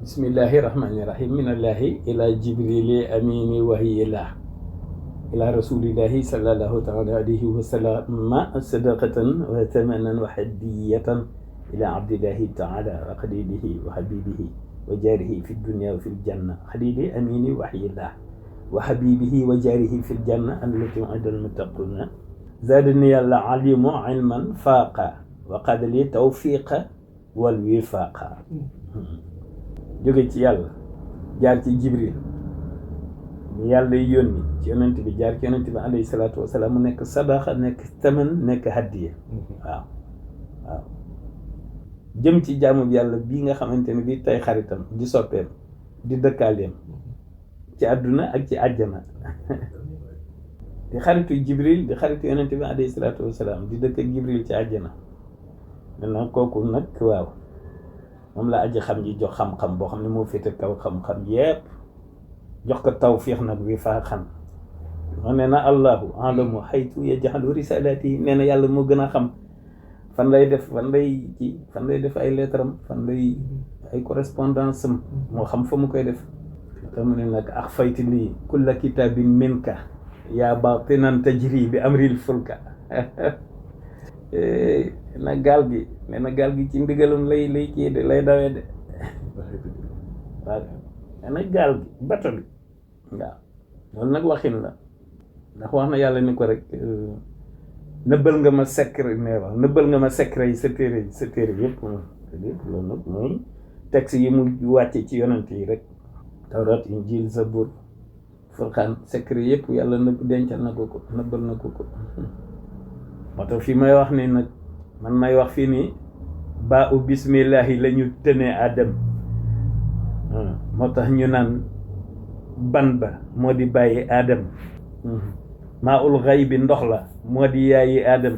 bismillahi rahmani rahim minallahi ila jibrili amini wahiyillah ila rasulillahi sallallahu taala alayhi wa sallam sadaqatan wa thamanan wa hadiyatan ila abdillahi taala wa xalilihi wa habibihi wa jarihi fi dunya wa fi ljanna xalili amini wahiyillah wa habibihi wa jarihi fi ljanna allati wa'ada almuttaquna zadani yàlla alimu ilman faaqa wa qadali tawfiqa wal wifaqa jóge ci yàlla jaar ci jibril mi yàlla yónni ci yonent bi jaar ci yonent bi alayhi salaatu wasalaam mu nekk sadaxa nekk taman nekk haddiya waaw jëm ci jaamu bi yàlla bii nga xamante ne bii tey xaritam di soppeem di dëkkaaleem ci àdduna ak ci àjjana di xaritu jibril di xaritu yonent bi alayhi salaatu wasalaam di dëkk ak jibril ci àjjana maintenant kooku nag waaw moom la aji xam ji jox xam-xam boo xam ne moo féete kaw xam-xam yépp jox ko tawfiix nag wi faa xam moo nee na allahu alamu xaytu yaj'alu risalati nee na yàlla moo gën a xam fan lay def ay lettre am fan lay ay correspondance am moo xam fa mu koy def te mu ne nag ax fayti lii kulla kitabin minka yaa batinan tajri bi amril fulka na gaal gi nee na gaal gi ci ndigalam lay kii de lay dawee de waaw nee na gaal gi bato bi waaw loolu nag waxin la ndax wax na yàlla ni ko rek nëbbal nga ma secret nëbbal nga ma secret yi sa téere yëpp loolu nag mooy texte yi mu wàcce ci yonent yi rek tawrat injil zabur furqaan secret yëpp yàlla nëbb dencal na ko nëbbal na ko moo tax fii may wax ni nag man may wax fii nii ba u bismillahi la ñu tënee Adam moo tax ñu naan ban ba moo di bàyyi Adam maa ul xay bi ndox la moo di yaayi Adam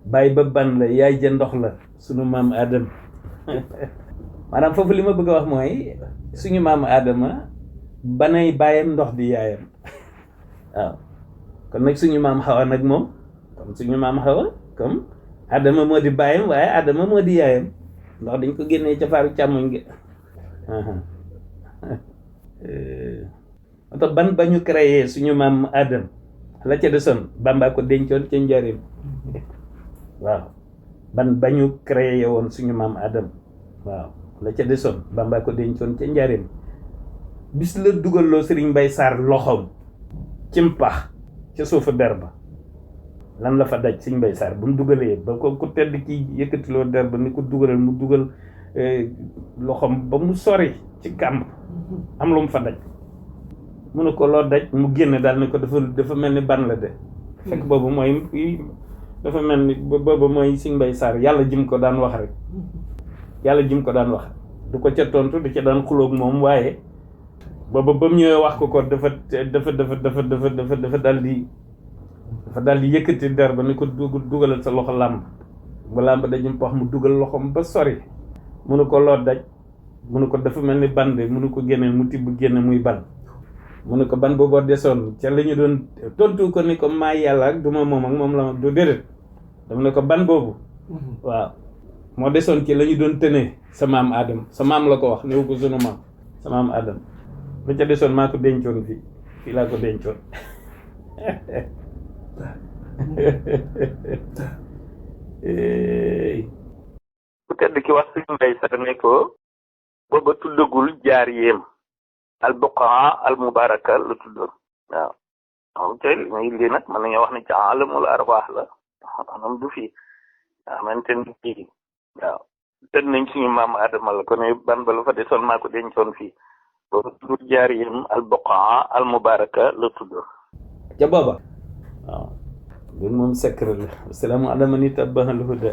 bàyyi ba ban la yaay ja ndox la suñu maam Adam maanaam foofu li ma bëgg a wax mooy suñu maam Adama banay bàyyam ndox di yaayam waaw kon nag suñu maam Xawa nag moom comme suñu maam Xawa comme Adama moo di bàyyam waaye Adama moo di yaayam ndax dañ ko génnee ca faaru càmmoñ gi moo tax ban ba ñu créé suñu maam Adam la ca desoon Bamba ko dencoon ca njëriñ waaw ban ba ñu créé woon suñu maam Adam waaw la ca desoon Bamba ko dencoon ca njëriñ bis la dugaloo Serigne Mbaye Sarr loxoom ci mpax ca suufu der ba lan la fa daj Serigne Mbaye Sarr bu mu dugalee ba ko ku tedd ki yëkkatiloo der ba ni ko dugalal mu dugal loxoom ba mu sori ci kàmb am lu mu fa daj mu ne ko loo daj mu génn daal ni ko dafa mel ni ban la de fekk boobu mooy dafa mel ni boobu mooy Serigne Mbaye Sarr yàlla jim ko daan wax rek yàlla jim ko daan wax du ko ca tontu du ca daan xulóog moom waaye booba ba mu ñëwee wax ko dafa daal di yëkkati der ba ni ko dugalal sa loxo làmb ba làmb dajum wax mu dugal loxoom ba sori mu ne ko loo daj mu ne ko dafa mel ni ban de mu ne ko génne mu tibb génne muy ban mu ne ko ban booboo desoon ca la ñu doon tontu ko ni ko maa yàlla ak du ma moom ak moom la du déedéet dama ne ko ban boobu waaw moo desoon ci la ñu doon tënee sa maam Adam sa maam la ko wax néew ko sunu maam sa maam Adam ba ca desoon maa ko dencoon fii laa ko dencoon bu tedd ki wax suñu Mbay Sarr ne ko booba tuddagul jaar yéem al buqaa al mubaraka la tuddoon waaw moom tey lii nag mën nañoo wax ne ci alamul arwaax la maanaam du fii nga xamante ni fii waaw tëdd nañ suñu maam Adama la ko ne ban ba lu fa desoon maa ko dencoon fii booba tuddul jaar yéem al buqaa al mubaraka la tuddoon ca booba waaw loolu moom secret la assalaamu ala man ittaba'a al huda